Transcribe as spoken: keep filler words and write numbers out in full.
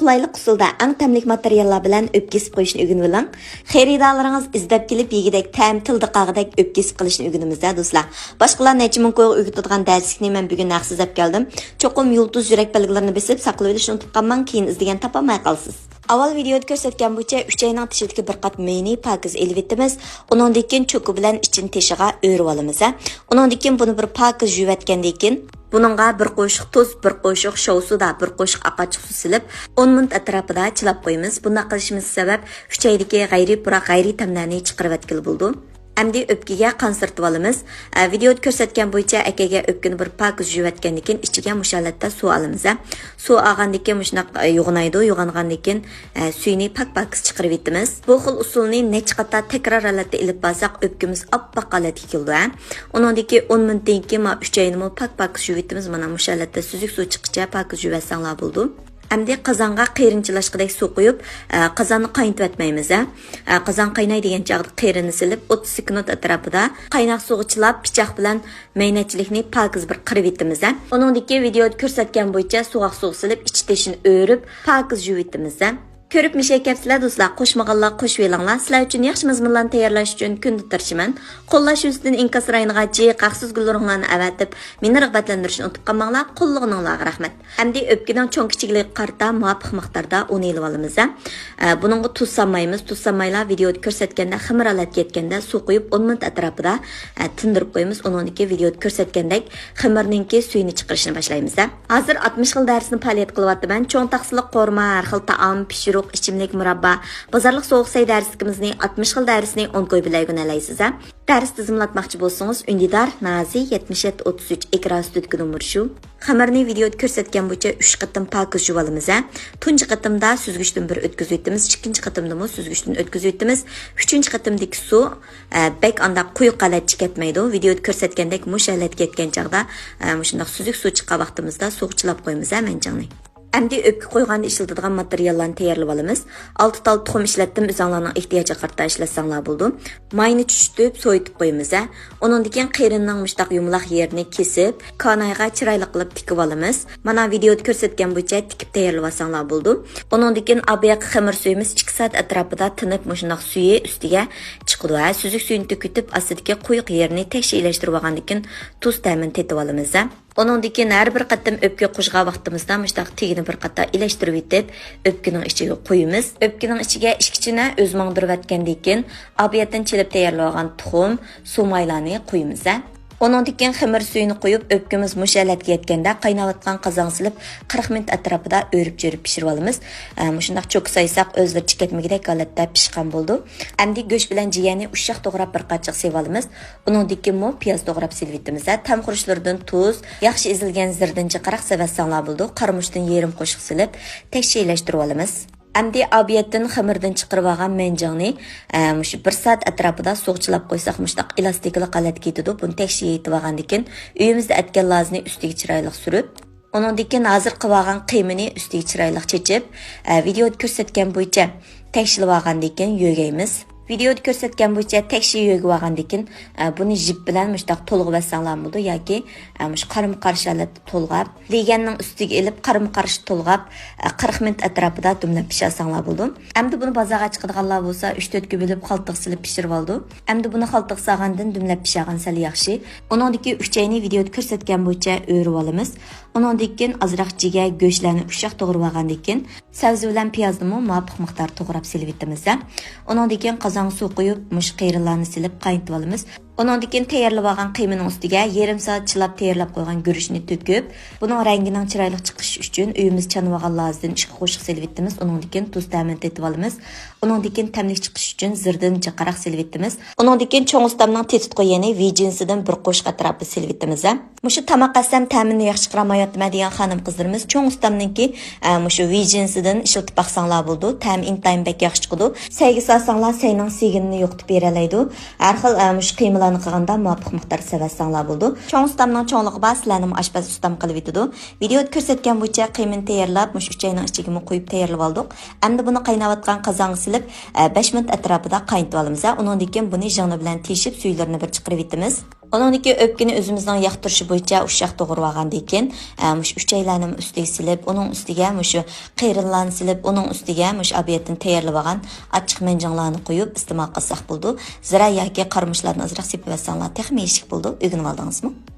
قولايلىق ئۇسۇلدا ئەڭ تەملىك ماتېرىياللار بىلەن ئۆپكە ئېسىپ قويۇشنى ئۆگىنىۋېلىڭ. خېرىدارلىرىڭىز ئىزدەپ كېلىپ يېگۈدەك، تەمى تىلدا قالغۇدەك ئۆپكە ئېسىپ قىلىشنى ئۆگىنىمىز-دە، دوستلار. باشقىلار نەچچە مىڭ كويغا ئۆگىتىدىغان دەرسلىكنى مەن بۈگۈن ھەقسىز ئەپ كەلدىم. چوقۇم يۇلتۇز يۈرەك بەلگىلىرىنى بېسىپ ساقلىۋېلىشنى ئۇنتۇپ قالماڭ، كېيىن ئىزدىگەن تاپالماي قالىسىز. ئاۋۋال ۋىدېئودا كۆرسەتكەن بويىچە ئۈچەينىڭ تېشىدىكى بىر قات مېيىنى پاكىز ئېلىۋېتىمىز. ئۇنىڭدىن كېيىن چوكا بىلەن ئىچىنى تېشىغا ئۆرۈۋالىمىز، ھە. ئۇنىڭدىن كېيىن بۇنى بىر پاكىز يۇيۇۋەتكەندىن كېيىن، بۇنىڭغا بىر قوشۇق تۇز، بىر قوشۇق شاۋ سودا، بىر قوشۇق ئاقئاچچىق سۇ سېلىپ، ئون مىنۇت ئەتراپىدا چىلاپ قويىمىز. بۇنداق قىلىشىمىز سەۋەب ئۈچەيدىكى غەيرىي پۇراق، غەيرىي تەملەرنى چىقىرىۋەتكىلى بولىدۇ. ئەمدى ئۆپكىگە قان سۈرتۈۋالىمىز. ئە، ۋىدېئودا كۆرسەتكەن بويىچە ئەكەگە ئۆپكىنى بىر پاكىز يۇيۇۋەتكەندىن كېيىن ئىچىگە مۇشۇ ھالەتتە سۇ ئالىمىز، ھە. سۇ ئالغاندىن كېيىن مۇشۇنداق، ئە، يوغىنايدۇ. يوغانغاندىن كېيىن، ئە، سۈيىنى پاك-پاكىز چىقىرىۋېتىمىز. بۇ خىل ئۇسۇلنى نەچچە قاتار تەكرار ھالەتتە ئېلىپ بارساق، ئۆپكىمىز ئاپئاق ھالەتكە كېلىدۇ، ھە. ئۇنىڭدىن كېيىن ئون مىنۇتتىن كېيىن مانا ئۈچەينىمۇ پاك-پاكىز يۇيۇۋېتىمىز. مانا مۇشۇ ھالەتتە سۈزۈك سۇ چىققىچە پاكىز يۇيۇۋەتسەڭلار بولىدۇ. ئەمدى قازانغا قېرىن چىلاشقۇدەك سۇ قۇيۇپ، ئە، قازاننى قاينىتىۋەتمەيمىز، ھە. ئە، قازان قايناي دېگەن چاغدا قېرىننى سېلىپ، ئوتتۇز سېكۇنت ئەتراپىدا قايناق سۇغا چىلاپ، پىچاق بىلەن مەينەتچىلىكنى پاكىز بىر قىرىۋېتىمىز، ھە. ئۇنىڭدىن كېيىن ۋىدېئودا كۆرسەتكەن بويىچە سوغۇق سۇغا سېلىپ، ئىچ تېشىنى ئۆرۈپ، پاكىز يۇيۇۋېتىمىز، ھە. كۆرۈپ مىشەي كەپسىلەر دوستلار، قوشمىغانلار قوشۇۋېلىڭلار. سىلەر ئۈچۈن ياخشى مەزمۇنلارنى تەييارلاش ئۈچۈن كۈندە تىرىشىمەن. قوللاش يۈزىسىدىن ئىنكاس رايونىغا جىق ھەقسىز گۈل رۇڭلارنى ئەۋەتىپ، مېنى رىغبەتلەندۈرۈشنى ئۇنتۇپ قالماڭلار. قوللىغىنىڭلارغا رەھمەت. ئەمدى ئۆپكىنىڭ چوڭ كىچىكلىكىگە قارىتا مۇۋاپىق مىقداردا ئۇن ئېلىۋالىمىز، ھە. ئە، بۇنىڭغا تۇز سالمايمىز. تۇز سالمايلا ۋىدېئودا كۆرسەتكەندە خېمىر ھالەتكە يەتكەندە سۇ قۇيۇپ ئون مىنۇت ئەتراپىدا، ئە، تىندۇرۇپ قويىمىز. ئۇنىڭدىن كېيىن ۋىدېئودا كۆرسەتكەندەك خېمىرنىڭكى سۈيىنى چىقىرىشنى باشلايمىز، ھە. ھازىر ئاتمىش خىل دەرسنى پائالىيەت قىلىۋاتىمەن. چوڭ تاخسىلىق قورۇما، ھەر خىل تائام، پىشۇرۇق، ئىچىملىك، مۇراببا، بازارلىق سوغۇق سەي دەرسلىكىمىزنى، ئاتمىش خىل دەرسنى ئون كوي بىلەن ئۆگىنەلەيسىز، ھە. دەرس تىزىملاتماقچى بولسىڭىز، ئۈندىدار، نازى، يەتمىش يەتتە ئوتتۇز ئۈچ، ئېكران ئۈستىدىكى نومۇر شۇ. خېمىرنى ۋىدېئودا كۆرسەتكەن بويىچە ئۈچ قېتىم پاكىز يۇيۇۋالىمىز، ھە. تۇنجى قېتىمدا سۈزگۈچتىن بىر ئۆتكۈزۈۋېتىمىز، ئىككىنچى قېتىمدىمۇ سۈزگۈچتىن ئۆتكۈزۈۋېتىمىز. ئۈچىنچى قېتىمدىكى سۇ، ئە، بەك ئانداق قويۇق ھالەتتە كەتمەيدۇ. ۋىدېئودا كۆرسەتكەندەك مۇشۇ ھالەتكە يەتكەن چاغدا، ئە، مۇشۇنداق سۈزۈك سۇ چىققان ۋاقتىمىزدا سۇغا چىلاپ قويىمىز، ھە، مەنجىڭنى. ئەمدى ئۆپكە قويغاندا ئىشلىتىدىغان ماتېرىياللارنى تەييارلىۋالىمىز. ئالتە تال تۇخۇم ئىشلەتتىم، ئۆزۈڭلارنىڭ ئېھتىياجىغا قارىتا ئىشلەتسەڭلار بولىدۇ. ماينى چۈشۈتۈپ، سوۋۇتۇپ قويىمىز، ھە. ئۇنىڭدىن كېيىن قېرىننىڭ مۇشۇنداق يۇمىلاق يېرىنى كېسىپ، كانايغا چىرايلىق قىلىپ تىكىۋالىمىز. مانا ۋىدېئودا كۆرسەتكەن بويىچە تىكىپ تەييارلىۋالساڭلار بولىدۇ. ئۇنىڭدىن كېيىن ئابىياققا خېمىر سۈيىمىز ئىككى سائەت ئەتراپىدا تىنىپ، مۇشۇنداق سۈيى ئۈستىگە چىقىدۇ، ھە. سۈزۈك سۈيىنى تۆكۈۋېتىپ، ئاستىدىكى قويۇق يېرىنى تەكشى ئىلەشتۈرۈۋالغاندىن كېيىن تۇز تەمىنى تېتىۋالىمىز، ھە. ئۇنىڭدىن كېيىن ھەر بىر قېتىم ئۆپكە قوشقان ۋاقتىمىزدا مۇشۇنداق تېگىنى بىر قاتار ئىلەشتۈرۈۋېتىپ، ئۆپكىنىڭ ئىچىگە قويىمىز. ئۆپكىنىڭ ئىچىگە ئىككى چىنە ئۆز ماڭدۇرۇۋەتكەندىن كېيىن، ئابىيەتتىن چېلىپ تەييارلىۋالغان تۇخۇم، سۇمايلارنى قويىمىز، ھە. ئۇنىڭدىن كېيىن خېمىر سۈيىنى قۇيۇپ، ئۆپكىمىز مۇشۇ ھالەتكە يەتكەندە، قايناۋاتقان قازانغا سېلىپ، قىرىق مىنۇت ئەتراپىدا ئۆرۈپ-چۆرۈپ پىشۇرۇۋالىمىز. ئە، مۇشۇنداق چوكا سايساق ئۆزلىرىچە كەتمىگۈدەك ھالەتتە پىشقان بولىدۇ. ئەمدى گۆش بىلەن جىگەرنى ئۇششاق توغراپ بىر قاچىغا سېلىۋالىمىز. ئۇنىڭدىن كېيىنمۇ پىياز توغراپ سېلىۋېتىمىز، ھە. تەم خۇرۇچلىرىدىن تۇز، ياخشى ئېزىلگەن زىردىنچە قاراق سېلىۋەتسەڭلار بولىدۇ. قارىمۇچتىن يېرىم قوشۇق سېلىپ، تەكشى ئىلەشتۈرۈۋالىمىز. ئەمدى ئابىيەتتىن خېمىردىن چىقىرىۋالغان مەنجىڭنى، ئە، مۇشۇ بىر سائەت ئەتراپىدا سۇغا چىلاپ قويساق، مۇشۇنداق ئېلاستىكىلىق ھالەتكە كېتىدۇ. بۇنى تەكشى يېيىۋالغاندىن كېيىن، ئۆيىمىزدە ئەتكەن لازىنى ئۈستىگە چىرايلىق سۈرۈپ، ئۇنىڭدىن كېيىن ھازىر قىلىۋالغان قىيمىنى ئۈستىگە چىرايلىق چېچىپ، ئە، ۋىدېئودا كۆرسەتكەن بويىچە تەكشىلىۋالغاندىن كېيىن يۆگەيمىز. ۋىدېئودا كۆرسەتكەن بويىچە تەكشى يۆگىۋالغاندىن كېيىن، ئە، بۇنى جىپ بىلەن مۇشۇنداق تولغىۋەتسەڭلارمۇ بولىدۇ ياكى، ئە، مۇشۇ قارىمۇ قارشى ھالەتتە تولغاپ، لېگەننىڭ ئۈستىگە ئېلىپ، قارىمۇ قارشى تولغاپ، ئە، قىرىق مىنۇت ئەتراپىدا دۈملەپ پىشۈرسەڭلار بولىدۇ. ئەمدى بۇنى بازارغا چىقىدىغانلار بولسا، ئۈچ تۆتكە بۆلۈپ، خالتىغا سېلىپ پىشۇرۇۋالىدۇ. ئەمدى بۇنى خالتىغا سالغاندىن دۈملەپ پىشۇرغان سەل ياخشى. ئۇنىڭدىن كېيىن ئۈچەينى ۋىدېئودا كۆرسەتكەن بويىچە ئۆرۈۋالىمىز. ئۇنىڭدىن كېيىن ئازراق جىگەر، گۆشلەرنى ئۇششاق توغرىۋالغاندىن كېيىن، سەۋزە بىلەن پىيازنىمۇ مۇۋاپىق مىقداردا توغراپ سېلىۋېتىمىز. ئۇنىڭدىن كېيىن قازانغا سۇ قۇيۇپ، مۇشۇ قېرىلارنى سېلىپ قاينىتىۋالىمىز. ئۇنىڭدىن كېيىن تەييارلىۋالغان قىيمىنىڭ ئۈستىگە يېرىم سائەت چىلاپ تەييارلاپ قويغان گۈرۈچنى تۆكۈپ، بۇنىڭ رەڭگىنىڭ چىرايلىق چىقىشى ئۈچۈن ئۆيىمىزدە چانىۋالغان لازىدىن ئىككى قوشۇق سېلىۋېتىمىز. ئۇنىڭدىن كېيىن تۇز تەمىنى تېتىۋالىمىز. ئۇنىڭدىن كېيىن تەملىك چىقىشى ئۈچۈن زىردىنچە قاراق سېلىۋېتىمىز. ئۇنىڭدىن كېيىن چوڭ ئۇستامنىڭ تېتىتقۇ يېنى ۋىجىنسىدىن بىر قوشۇق ئەتراپىدا سېلىۋېتىمىز. مۇشۇ تاماق ئەسلەم تەمىنى ياخشى چىقىرالمايۋاتىمەن دېگەن خانىم قىزلىرىمىز چوڭ ئۇستامنىڭكى، ئە، مۇشۇ ۋىجىنسىدىن ئىشلىتىپ باقساڭلار بولىدۇ. تەمى ئىنتايىن بەك ياخشى چىقىدۇ. سەيگە سالساڭلار سەينىڭ سېگىنىنى يوقىتىپ بېرەلەيدۇ. ھەر خىل، ئە، مۇشۇ قىيمىلارنى قىلغاندا مۇۋاپىق مىقداردا سېلىۋەتسەڭلار بولىدۇ. چوڭ ئۇستامنىڭ چوڭلۇقى بار، سىلەرنىمۇ ئاشپەز ئۇستام قىلىۋېتىدۇ. ۋىدېئودا كۆرسەتكەن بويىچە قىيمىنى تەييارلاپ، مۇشۇ ئۈچەينىڭ ئىچىگىمۇ قۇيۇپ تەييارلىۋالدۇق. ئەمدى بۇنى قايناۋاتقان قازانغا سېلىپ، ئە، بەش مىنۇت ئەتراپىدا قاينىتىۋالىمىز. ئۇنىڭدىن كېيىن بۇنى ژىڭنە بىلەن تېشىپ، سۈيلىرىنى بىر چىقىرىۋېتىمىز. ئۇنىڭدىكى ئۆپكىنى ئۆزىمىزنىڭ ياقتۇرۇشى بويىچە ئۇششاق توغرىۋالغاندىن كېيىن، ئە، مۇشۇ ئۈچەيلەرنىمۇ ئۈستىگە سېلىپ، ئۇنىڭ ئۈستىگە مۇشۇ قېرىنلارنى سېلىپ، ئۇنىڭ ئۈستىگە مۇشۇ ئابىيەتتىن تەييارلىۋالغان ئاچچىق مەنجىڭلارنى قويۇپ ئىستېمال قىلساق بولىدۇ. زىرە ياكى قارىمۇچلاردىن ئازراق سېپىۋەتسەڭلار تېخىمۇ يېيىشلىك بولىدۇ. ئۆگىنىۋالدىڭىزمۇ؟